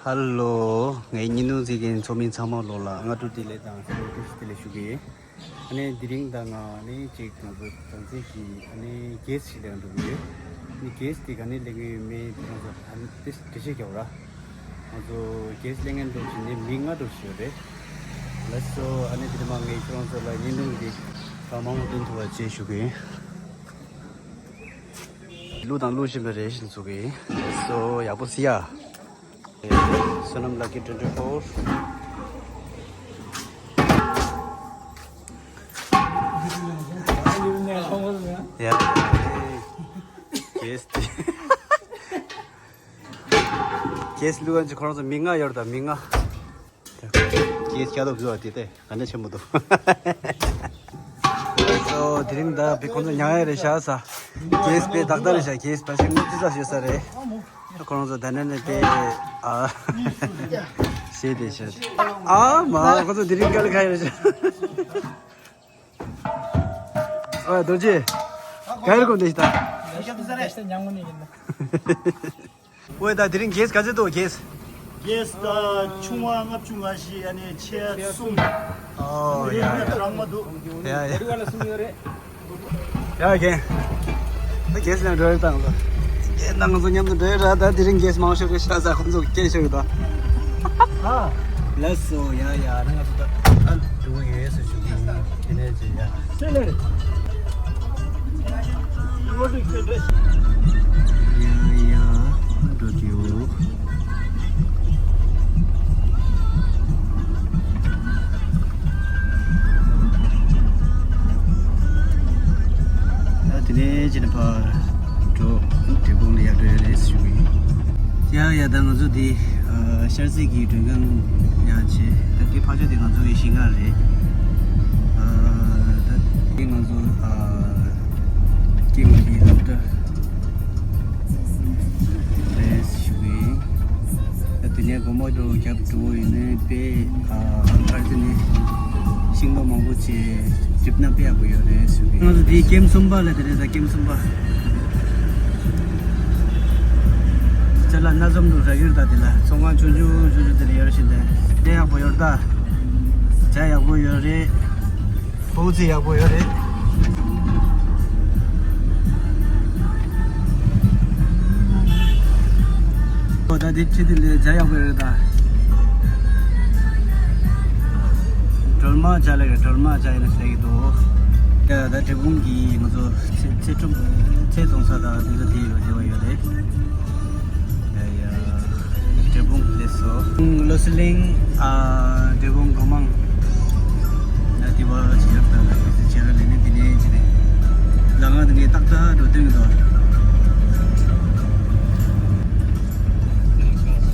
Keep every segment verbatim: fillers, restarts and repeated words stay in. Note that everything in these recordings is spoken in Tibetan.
ཧ་ལོ། ངའི་བརྙན་ཐུང་གཟིགས་མཁན་ཚོགས་མི་ཚང་མ་ལོ་ལ་སྔ་དྲོ་བདེ་ལེགས་དང་ཚེ་རིང་བཀྲ་ཤིས་བདེ་ལེགས་ཞུ་གི་ཡིན། ཨ་ནི་དེ་རིང་ད་ང་ནི་ཅིག་ང་ཚོ་གྲོང་གསེབ་ཀྱི་ཨ་ནི་གེ་སི་ཞིག་ལེན་འགྲོ་གི་ཡོད། ཨ་ནི་གེ་སི་དེ་ག་ནས་ལེན་གི་ཡོད་མེད་ཁྱེད་རང་ཚོ་ཨ་ནི་དེ་འགྲེལ་བཤད་རྒྱག་ར། ང་ཚོ་གེ་སི་ལེན་མཁན་འགྲོ་བཞིན་ནས་མི་ལྔ་འགྲོ་བཞིན་ཡོད་རེད། ལགས་སོ། ཨ་ནི་དེ་རིང་མ་ངས་ཁྱེད་རང་ཚོ་ལ་བརྙན་ཐུང་འདི་ག་མང་པོ་སྟོན་ཐུབ་པ་བྱེད་ཞུ་གི་ཡིན། བླུག་དང་བླུག་བཞིན་པ་རེད་བཞིན་བཟོ་གི་ཡིན། ལགས་སོ། ཡག་པོ་བཟོས་ཡ། Sonam Lucky twenty four. Yeah. གེ་སི། གེ་སི་བླུག་མཁན་གྱི་ཁོ་རང་ཚོ་མི་ལྔ་ཡོད་རེད་ད། མི་ལྔ། གེ་སི་ཁྱད་དུ་བཟོ་བ་དེ་དེ་ག་འདྲ་ཆེན་པོ་འདུག་སོ། དེ་རིང་ད་བི་ཁོང་ཚོ་ཉལ་ཡ་རེད་ཤག་ས། གེ་སི་པའི་ཏག་ཏག་རེད་ཤག་གེ་སི་པ་ཞིག་ངོ་ཅི་ས་ཞེ་ས་རེད། ཁོ་རང་ཚོ་ད་ནས་ནས་དེ་ཨ་ཞེས་དེ་ཤག་ཨ་མ་ཁོ་ཚོ་དེ་རིང་ག་ལ་ཁ་ཡ་རེད་ཤག་ཨ་རྡོ་རྗེ། ག་རེ་གོ་འདི་ཞིག་ད། ཝེ་ད་དེ་རིང་གེ་སི་ག་ཚོད་འདུག་གེ་སི། གེ་སི་ད་ཆུང་བ་ལྔ་བཅུ་ང་བཞི། ཨ་ནི་ཆེ་བ་གསུམ། ཨོ་ཡ་ཡ། རང་མ་འདུག་ཡ་ཡ། ཡ་རྒན། ད་གེ་སི་ལ་འགྲོ་ཡ་དང་ལ། རྒན་དང་ང་ཚོ་མཉམ་དུ་འགྲོ་ཡ་ར། ད་དེ་རིང་གེ་སི་མང་ཤོས་རེད་ཤག་ས། ཁོང་ཚོ་སྐད་ཤོད་ཡོད་ད། ཨ། ལགས་སོ། ཡ་ཡ། ད་ང་ཚོ་ད་ཨ་འགྲོ་གི་ཡོད་ཟེར་ཞུ་གི་ཡིན། དེ་ནས་ཅི་ཡ། སེ་ལེ། ཡ་ཡ། འགྲོ་གི་ཡོད། ད་དེ་ནས་ཅི་ནས་ཕར་འགྲོ། འབྲས་སྤུངས་ལ་ཡར་འགྲོ་ཡ་རེད་ཞུ་གི་ཡིན། ཡ་ཡ། ད་ང་ཚོ་འདི་ཨ་ཤར་རྩེ་གི་མགྲོན་ཁང་ཡར་བྱས། ད་འདི་ཕར་ཕྱོགས་དེ་ང་ཚོ་ཡི་ཞིང་ཁ་རེད། ཨ་ད་འདི་ང་ཚོ་ཨ་སྐྱེ་དགུ་གི་སློབ་གྲྭ་རེད་ཞུ་གི་ཡིན། ད་དེ་ནས་སྒོ་མོ་དུ་རྒྱབ་འགྲོ་ཡིན་ནའི་དཔེ་ཨ་ཕར་དེ་ནས་ཤིང་སྡོང་མང་པོ་བྱས་གྲིབ་ན་དཔེ་ཡག་པོ་ཡོད་རེད་ཞུ་གི་ཡིན། ང་ཚོ་འདི་ཀེམ་གསུམ་པ་ལ་དེ་རེད། ད་ཀེམ་གསུམ་པ། ཅ་ལག་སྣ་འཛོམས་འདུག་ར་གིར་ད་དེ་ལ་ཚོང་ཁང་ཆུང་ཆུང་ཆུང་ཆུང་དེ་ལ་ཡོད་རེད་བཞིན་དེ། དེ་ཡག་པོ་ཡོད་རེད་ད། ཇ་ཡག་པོ་ཡོད་རེད། ཧྥུའུ་ཙི་ཡག་པོ་ཡོད་རེད། ཨོ་ད་དེ་ཁྲིད་དེ་ལས་ཇ་ཡག་པོ་ཡོད་རེད་ད། སྒྲོལ་མ་ཇ་ལབ་ཀྱི། སྒྲོལ་མ་ཇ་ཡིན་ན་ལེགས་ཀྱི་འདུག་ད་ད་འབྲས་སྤུངས་ཀྱི་ང་ཚོ་ཚེ་ཚེ་ཁྲོམ་ཚེ་བཙོང་ས་དང་དེ་ཚོ་དེ་ཡོད་དེ་བ་ཡོད་རེད། ཡ་ཡ། འབྲས་སྤུངས་ལེགས་སོ། བློ་གསལ་གླིང་། ཨ་འབྲས་སྤུངས་སྒོ་མང་། ན་དེ་བ་ཇི་ཡག་ད་ན་དེ་ཚོ་ཇ་ལ་ལེན་ནས་དེ་ནས་ཇི་ནས་ལ་ང་དེ་ངས་ཏག་ཏག་འགྲོ་དོན་གི་འདུག་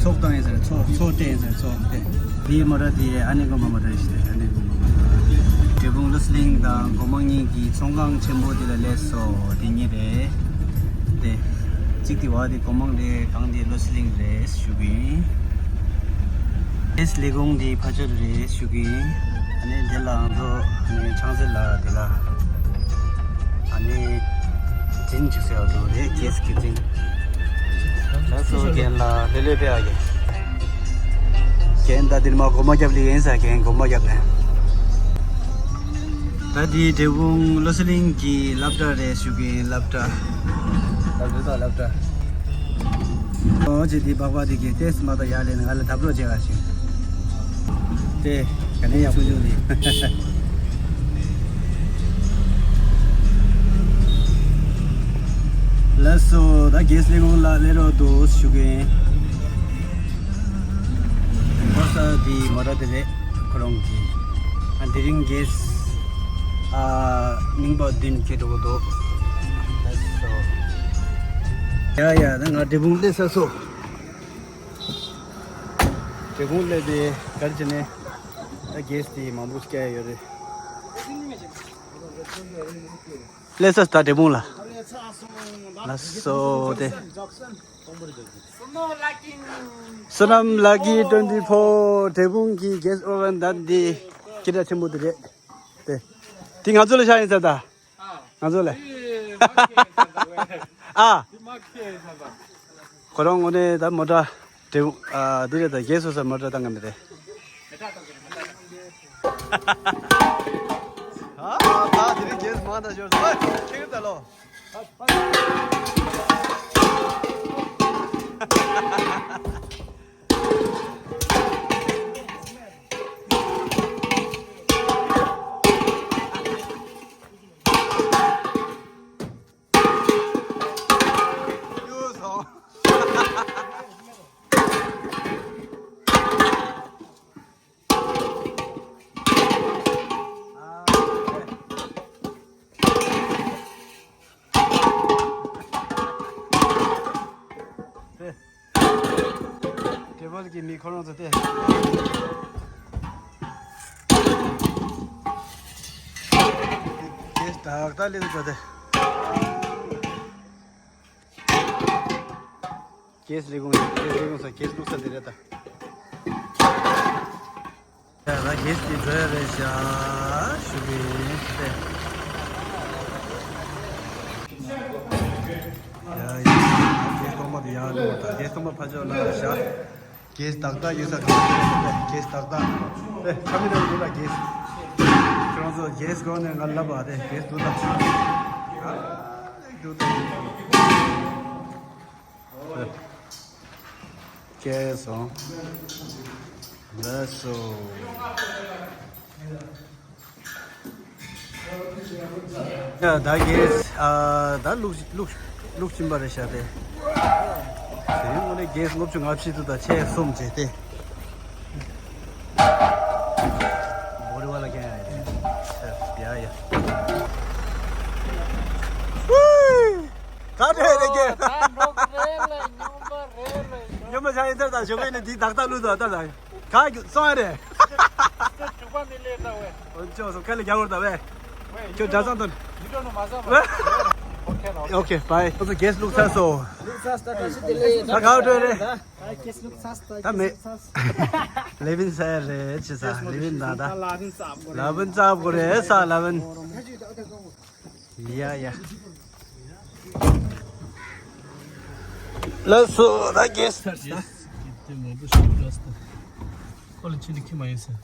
ཚོགས་བཏང་ཡིན་ཟེར། ཚོགས་ཚོགས་སྤྲད་ཡིན་ཟེར། ཚོགས་སྤྲད། དེའི་མོ་ཊ་དེ་ཨ་ནེ་གོ་མ་མོ་ཊ་ཞིག་རེད། ཨ་ནེ་གོ་མ་མོ་ཊ། འབྲས་སྤུངས་བློ་གསལ་གླིང་དང་སྒོ་མང་གཉིས་ཀྱི་ཚོང་ཁང་ཆེན་པོ་དེ་ལ་སླེབས་སོ། དེ་གཉིས་རེད། དེ་གཅིག་དེ་བ་དེ་སྒོ་མང་རེད། གང་དེ་བློ་གསལ་གླིང་རེད་ཞུ་གི་ཡིན། ཨེས་ལས་ཁུངས་དེ་ཕ་ཆེར་རེད་ཞུ་གི་ཡིན། ཨ་ནེ་དེ་ལ་ང་ཚོ་ཨ་ནེ་ཆང་ས་ལ་དེ་ལ་ཨ་ནེ་འཛིན་ཅིག་ཟེར་བ་འདུག་རེད། གེ་སི་གི་འཛིན། ལགས་སོ། རྒན་ལགས་ལྷོད་ལྷོད་ཕེབས་ཨ། རྒན། རྒན་ད་འདིར་མ་སྒོ་མ་རྒྱབ་ལི་ཡིན་ས། རྒན་སྒོ་མ་རྒྱབ་ནས། ད་འདི་འབྲས་སྤུངས་བློ་གསལ་གླིང་གི་སློབ་གྲྭ་རེད་ཞུ་གི་ཡིན། སློབ་གྲྭ། སློབ་གྲྭ་དང་སློབ་གྲྭ། ཨོ་ཅེ་འདི་སྦག་སྦག་འདི་གི་ཏེས་མ་ད་ཡར་ལེན་ང་ལ་ད་བློ་བྱེད་ག་ཞིག་དེ་ག་ནས་ཡག་པོ་བྱུང་ནི། ལགས་སོ། ད་གེ་སི་ལས་ཁུངས་ལ་སླེབས་རོགས་འདུག་ཞུ་གི་ཡིན། འགོ་ས་དེ་མོ་ཊ་དེ་རེད། ཁོ་རང་གི། ཨ་དེ་རིང་གེ་སི་ཨ་རྙིང་པ་བདུན་སྐྱེལ་འགྲོ་གི་འདུག་ལགས་སོ། ཡ་ཡ། ད་ང་འབྲས་སྤུངས་སླེབས་ཚར་སོང་། འབྲས་སྤུངས་སླེབས་ཏེ་ག་རེ་བྱས་ནས་ད་གེ་སི་དེ་མང་པོ་སྐྱེལ་ཡ་ཡོད་རེད། སླེབས་ཚར་ད་འབྲས་སྤུངས་ལ། ལགས་སོ། དེ། Sonam Lucky twenty four འབྲས་སྤུངས་ཀྱི་གེ་སི་ཨོ་ཝན་ད་འདི་སྐད་གྲགས་ཆེན་པོ་དེ་རེད། དེ། དེ་ང་ཚོ་ལ་ཤ་ཡིན་ཟེར་ད། ང་ཚོ་ལ། ཨ། ཁོ་རང་ངོ་ནས་ད་མོ་ཊ། དེ་ཨ་དེ་རེད། ད་རྒྱལ་སོ་སར་མ་འདྲ་བཏང་གི་མི་རེད། ཨ་ད་དེ་རིང་རྒྱལ་མང་ད་ཞོར་ད་ཁྱེད་ད་ལོ། ཊེ་བལ་གྱི་མི་ཁོ་རང་ཚོ་སྟེ། རྒྱལ་ཏག་ཏག་ལེན་ཚོ་སྟེ། རྒྱལ་ལས་ཁུངས་རྒྱལ་ལས་ཁུངས་སོགས་རྒྱལ་བླུགས་ས་དེ་རེད་ད། ཡ་ད་རྒྱལ་དེ་འགྲོ་ཡ་རེད་ཤག་ཞུ་གི་ཡིན་ཏེ། ཡ་ཡ་རྒྱལ་སྟོང་པ་དེ་ཡར་ལོག་ད། རྒྱལ་སྟོང་པ་ཕ་ཕྱོགས་ལ་ཤག་རྒྱལ་ཏག་ཏག་ཡོད་ས་གང་ཡོད་རེད། རྒྱལ་ཏག་ཏག་རེད། ཁ་མི་རེད་འདུག་ལ་རྒྱལ། ཁྱོད་རང་ཚོ་རྒྱལ་སྒོ་ནས་ང་ལབ་པ་རེད། རྒྱལ་འདུག་ད། ཨ་འདུག་ད། སྐྱེལ་སོང་། ལགས་སོ། ཡ་ད་རྒྱལ་ཨ་ད་ལུག་ལུག་ལུག་སྦྱིན་པ་རེད་ཤག་སྟེ། དེ་རིང་དངོས་གནས་རྒྱལ་ལྔ་བཅུ་ང་བཞི་དུ་ད་ཆེད་གསུམ་བྱས་ཏེ། བོ་རི་བ་ལ་ཁེན་ཡ་ཡ། ཡ་ཡ། ག་འདྲ་རེད་རྒྱལ། ད་འགྲོ་རེད་ལ་སྨྱོན་པ་རེད་ལ། སྨྱོན་པ་ཆགས་ཡིན་ད། ད་ཞོགས་པ་ནས་འདི་ཏག་ཏག་བླུགས་ད་ད་ད། ག་སོང་ཡ་རེད། ཅོ་ཅུག་པ་མི་ལས་ད་ཝེ། འོ་ཅོ་སོ་ཁ་ལ་རྒྱག་བར་ད་ཝེ། ཁྱོད་གྲྭ་ཚང་དོན། ཡིད་འགྲོ་ནོ་མ་ཟ་མ། ཨོ་ཁེ་བྷའི། ཁོ་ཚོ་རྒྱལ་ལུག་ཚར་སོང་། ལུག་ཚར་སོང་། ད་ག་འདྲ་རེད། ད་རྒྱལ་ལུག་ཚར་སོང་། ད་མེད། ལེ་བིན་ཚར་རེད་ཅི་ཚར་ལེ་བིན་ད་ད། ལ་བིན་ཚར་དགོས་རེད་ས་ལ་བིན། ཡ་ཡ། ལགས་སོ་ད་རྒྱལ་ཚར་སོང་། ཁོ་ལ་ཕྱིན་ནས་ཁྱི་མ་ཡིན་ཟེར།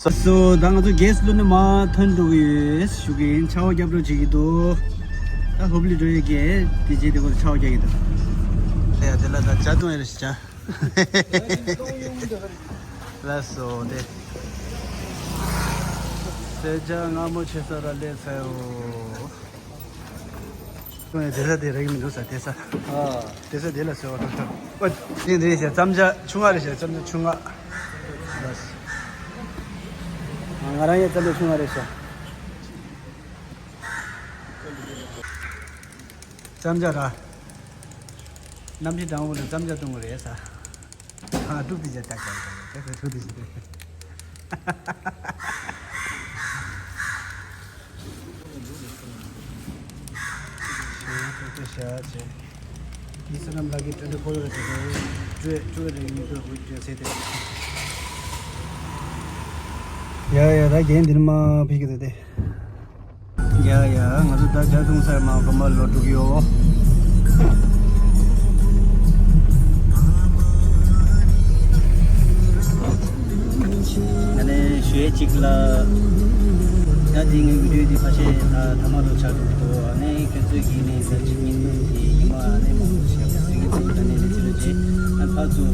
སོ་སོ་ད་ང་ཚོ་རྒྱལ་སློབ་ནས་མར་ཐོན་འགྲོ་གི་ཡོད་ཞུ་གི་ཡིན། ཆར་པ་རྒྱབ་རོགས་བྱེད་ཀྱི་འདུག་ད་ཧོབ་ལི་འགྲོ་ཡས་ཀྱི་དེ་རྗེས་དེ་གོ་ཆར་པ་རྒྱག་གི་འདུག་ཡ་དེ་ལ་ད་ཇ་འཐུང་ཡ་རེ་ཞིག་ཇ། ལགས་སོ་དེ། ཟས་ཇ་མངར་མོ་ཆེ་ས་ར་ལས་ཚ་ཡོ། ཁོང་ཡང་དེ་ས་དེ་རག་གི་མི་འདུག་ས་དེ་ས། ཨ། དེ་ས་དེ་ལ་ཟེར་བ་འགྲོ་ཤོག་ཨ། དེ་འདི་རེད་ཤག་རྩམ་ཇ་ཆུང་ང་རེད་ཤག་རྩམ་ཇ་ཆུང་ང་། ང་རང་ཡང་རྩམ་ཇ་ཆུང་ང་རེད་ཤག་རྩམ་ཇ་ར། གནམ་གཤིས་གྲང་བོ་ལ་རྩམ་ཇ་བཏུང་བ་རེད་ས། ཨ། དཀྲུག་དེ་ཅག་ཅག་ཅག་ཅག་ཅག་དཀྲུག་དེ་ཅག་ཅག་ཞེས་ཐུགས་རྗེ་ཆེ། འདི་བསོད་ནམས་ལགས་ཀྱི་ཊུ་ཝེན་ཊི་ཕོར་རེད་དེ། ཊུ་ཝེན་ཊི་ཊུ་ཝེན་ཊི་ཝིག་ཊུ་ཝེན་ཊི་ཟེར་དེ། ཡ་ཡ་ད་རྒན་འདིར་མ་ཕེབས་ཀྱི་འདུག་སྟེ། ཡ་ཡ་ང་ཚོ་ད་ཇ་འཐུང་ཚར་མ་གོ་མ་ལོ་དྲུག་ཡོད། ཨ་ནི་ཞུ་ཡས་གཅིག་ལ། ད་འདི་ངའི་བི་ཌིའོ་འདི་ཕལ་ཆེར་ད་ཐ་མ་ལོ་ཆགས་འགྲོ་གི་འདུག་ཨ་ནི་ཁྱོད་ཚོས་ཀྱིས་ནི་ཟ་ཅིག་མིན་འདུག་གི་ཉི་མ་ཨ་ནི་མང་པོ་ཞིག་ཟིན་གྱི་འདུག་ད་ནི་ལས་ཚེ་ལོ་རྗེས་ཨ་ཕར་ཚུར་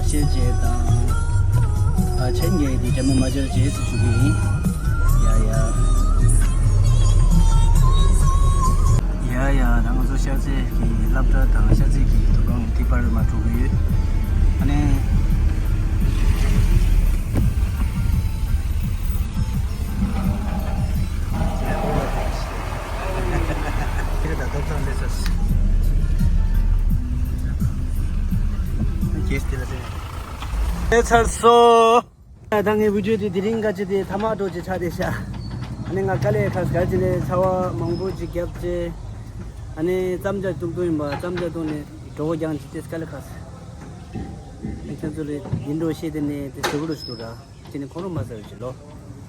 ཤེར་བྱས་དང་། ཨ་ཆེན་རྒྱལ་འདི་འདྲ་མོ་མ་འབྱོར་རྗེས་སུ་ཞུ་གི་ཡིན། ཡ་ཡ། ཡ་ཡ་ད་ང་ཚོ་ཤར་རྩེ་གི་སློབ་གྲྭ་དང་ཤར་རྩེ་གི་འདུ་ཁང་གི་པར་མ་འགྲོ་གི་ཡོད། ཨ་ནི། ཁྱེད་ད་ཐོབ་ཐང་ལས་ས། རྒྱས་དེ་ལ་ཟེར། ལས་ཚར་སོ། ད་ངའི་བི་ཌིའོ་དེ་དེ་རིང་ག་ཅི་དེ་ཐ་མ་འགྲོ་ཅི་ཆགས་བསྡད་ཤག་ཨ་ནི་ང་དཀའ་ལས་ཁག་ག་ཅི་ནས་ཚ་བ་མང་པོ་ཅིག་བརྒྱབ་ཅེ། ཨ་ནི་རྩམ་ཇ་བཏུང་བཏུང་ཡིན་པ་རྩམ་ཇ་བཏུང་ནས་གྲོད་ཁོག་རྒྱང་ཅིག་དེ་དཀའ་ལས་ཁག་ཨ་ཁྱོད་ཚོ་ལས་འདི་འགྲོ་ཤེས་དེ་ནས་དེ་ཟུག་རུ་ཞིག་འདུག་ར། ཅི་ནས་ཁོང་རུ་མ་ཟ་བའི་ཅི་ལོ།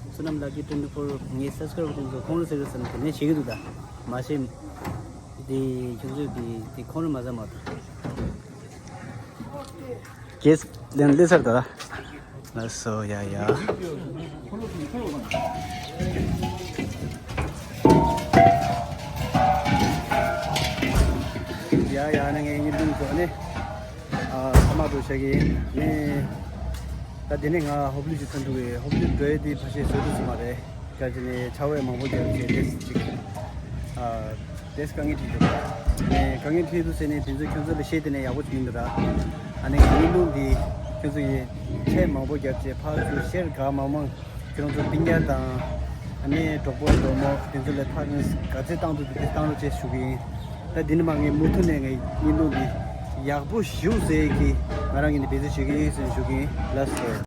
བསོད་ནམས་ལགས་ཀྱི་ཊུ་ཝེན་ཊི་ཕོར་ངའི་སབ་སི་ཀ་རའེ་བར་དེ་ཚོ་ཁོང་རུ་ཟེར་གི་ཟེར་ནས་དེ་ནས་བྱེད་ཀྱི་འདུག་ད། མ་ཤེས། དེ་ཁྱོད་ཚོས་དེ་དེ་ཁོང་རུ་མ་ཟ་མ་ཐུབ། གེས་ལེན་ལེ་སར་ད། ལགས་སོ། ཡ་ཡ། ཡ་ཡ། ནི་ངའི་ཉིན་དུང་ཚོ་ནི། ཨ་ས་མ་དུ་ཤ་གི་ནི། ད་དེ་ནི་ང་ཧོབ་ལི་ཅི་ཚན་དུ་བའི་ཧོབ་ལི་འགྲོ་ཡི་དེ་ཕ་ཤེས་བཟོ་དུ་སུ་མ་རེད། སྐྱར་ཅི་ནི་ཆ་བའི་མང་པོ་རྒྱབ་ཅེས་ཏེས་ཅིག་ཨ་ཏེས་དཀའ་ངལ་འཕྲད་འདུག་ནས་དཀའ་ངལ་འཕྲད་འདུག་ཟེར་ནས་དེ་ཚོ་ཁྱོད་ཚོ་ལ་བཤད་དེ་ནས་ཡག་པོ་ཅིག་མིན་འདུག་ར། ཨ་ནི་ངའི་བརྙན་ཐུང་འདི་ཁྱོད་ཚོ་ཡི་ཆེས་མང་པོ་རྒྱབ་ཅེས་ཕར་ཚུར་ཤེར་ག་མང་མང་ཁྱོད་རང་ཚོ་སྤུན་ཀྱག་དང་ཨ་ནི་གྲོགས་པོ་གྲོགས་མོ་དེ་ཚོ་ལ་ཐག་ཉེ་ག་ཚོད་བཏང་ཐུབ་ཐུབ་དེ་བཏང་རོགས་ཅེས་ཞུ་གི་ཡིན། ད་འདི་ནི་མ་ངའི་མུ་མཐུད་ནས་ངའི་བརྙན་ཐུང་འདི་ཡག་པོ་ཞུ་ཟེར་གི་ང་རང་གི་ནི་འབད་བརྩོན་བྱེད་ཀྱི་ཡིན་ཟེར་ཞུ་གི་ཡིན། ལགས་སོ།